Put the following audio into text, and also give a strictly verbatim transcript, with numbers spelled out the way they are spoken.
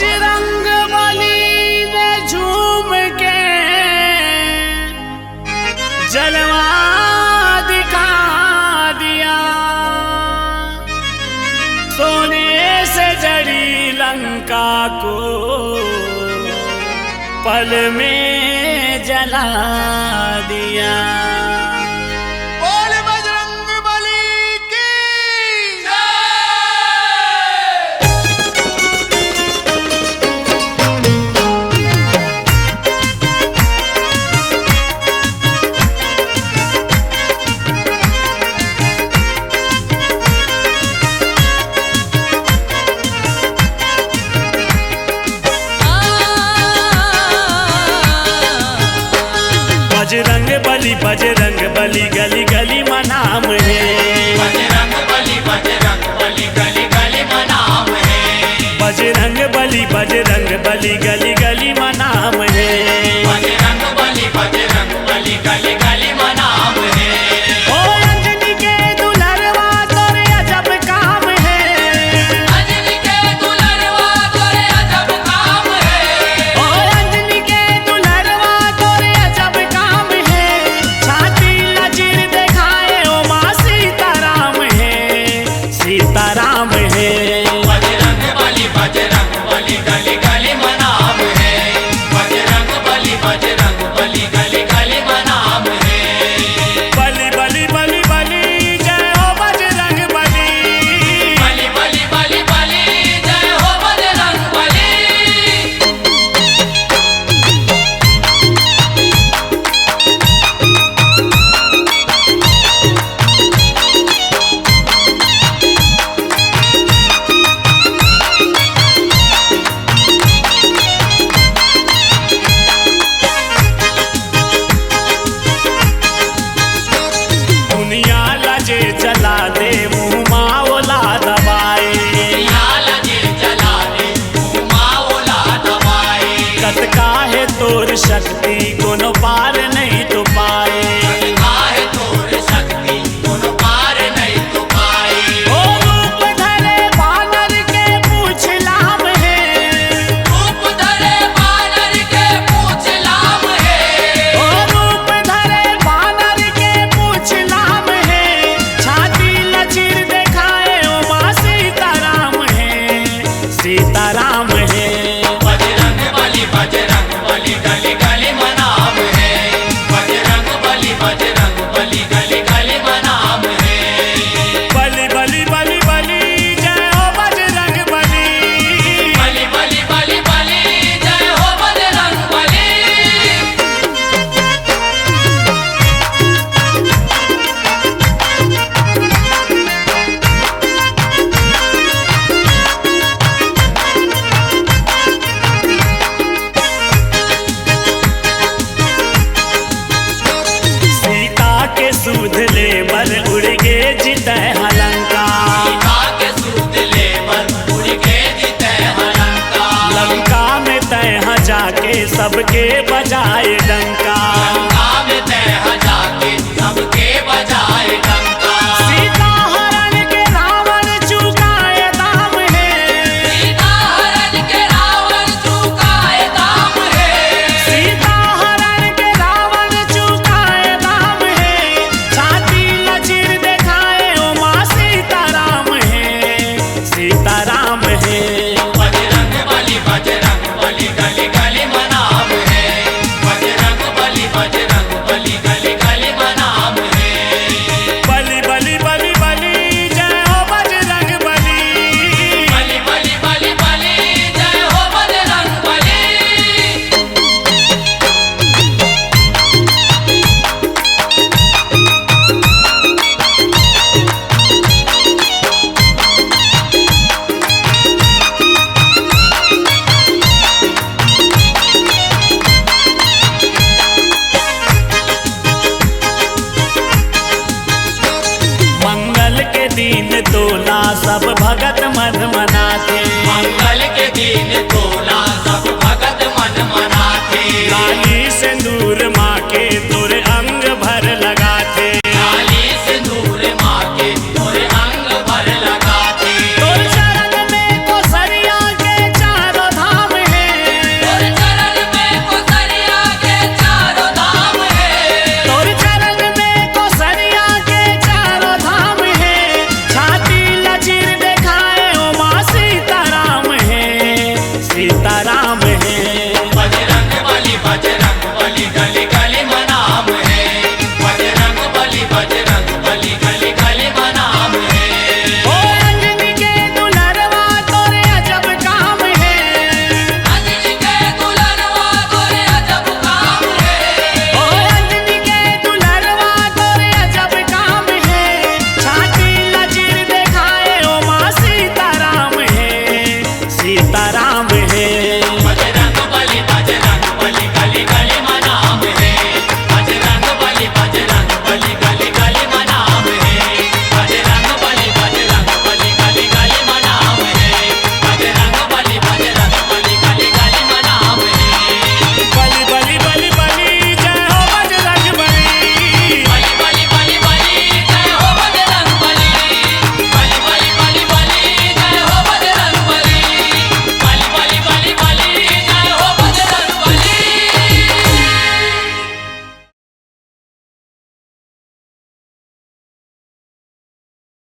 बजरंग बली ने झूम के जलवा दिखा दिया। सोने से जड़ी लंका को पल में जला दिया। बोल बजरंग बली की जय। बजरंग बली, बजरंग बली, गली गली म नाम हे। बजरंग बली, बजरंग बली, गली गली म नाम हे। बजरंग बली, बजरंग बली, गली गली म नाम हे। बजरंग बली, बजरंग बली, गली गली म नाम हे। ओ अंजनी के दुलरवा तोरे अजब काम हे। अंजनी के दुलरवा तोरे अजब काम हे। ओ अंजनी के दुलरवा तोरे अजब काम हे। छाती ला चीर देखाए ओमा सीताराम हे, सीताराम हे। बजरंग बली, बजरंग बली, गली गली म नाम हे। बजरंग बली, बजरंग बली, गली गली म नाम हे। बली, बली, बली, बली, जय हो बजरंग बली। बली, बली, बली, बली, जय हो बजरंग बली। दुनिया ला जे जला दे, मुँह मा ओला दबाए। दुनिया ला जे जला दे, मुँह मा ओला दबाए। कतका हे तोर शक्ति, कोनो पार नहीं तो पाए। कतका हे तोर शक्ति, कोनो पार नहीं तो पाए। ओ रूप धरे बानर के पूछ लाम हे। रूप धरे बानर के पूछ लाम हे। ओ रूप धरे बानर के पूछ लाम हे। छाती ला चीर देखाए ओमा सीताराम हे, सीताराम हे। बजरंग बली, बजरंग बली, गली गली म नाम हे। बजरंग बली, बजरंग बली, गली गली म नाम हे। बली, बली, बली, बली, जय हो बजरंग बली। बली, बली, बली, बली, जय हो बजरंग बली। सीता के सूध ले बर उड़ गे जी तैं हा लंका। सीता के सूध ले बर उड़ गे जी तैं हा लंका। लंका में तैं हा जाके सबके बजाए डंका। लंका में तैं हा जाके सबके बजाए डंका। सीता हरण के रावण चुकाए दाम हे। सीता हरण के रावण चुकाए दाम हे। सीता हरण के रावण चुकाए दाम हे। छाती ला चीर देखाए ओमा सीताराम हे, सीताराम हे। बजरंग बली, बजरंग बली, गली गली म नाम हे। बजरंग बली, बजरंग बली, गली गली म नाम हे। बली, बली, बली, बली, जय हो बजरंग बली। बली, बली, बली, बली, जय हो बजरंग बली। मंगल के दिन तोला सब भगत मन मनाथे। मंगल के दिन तोला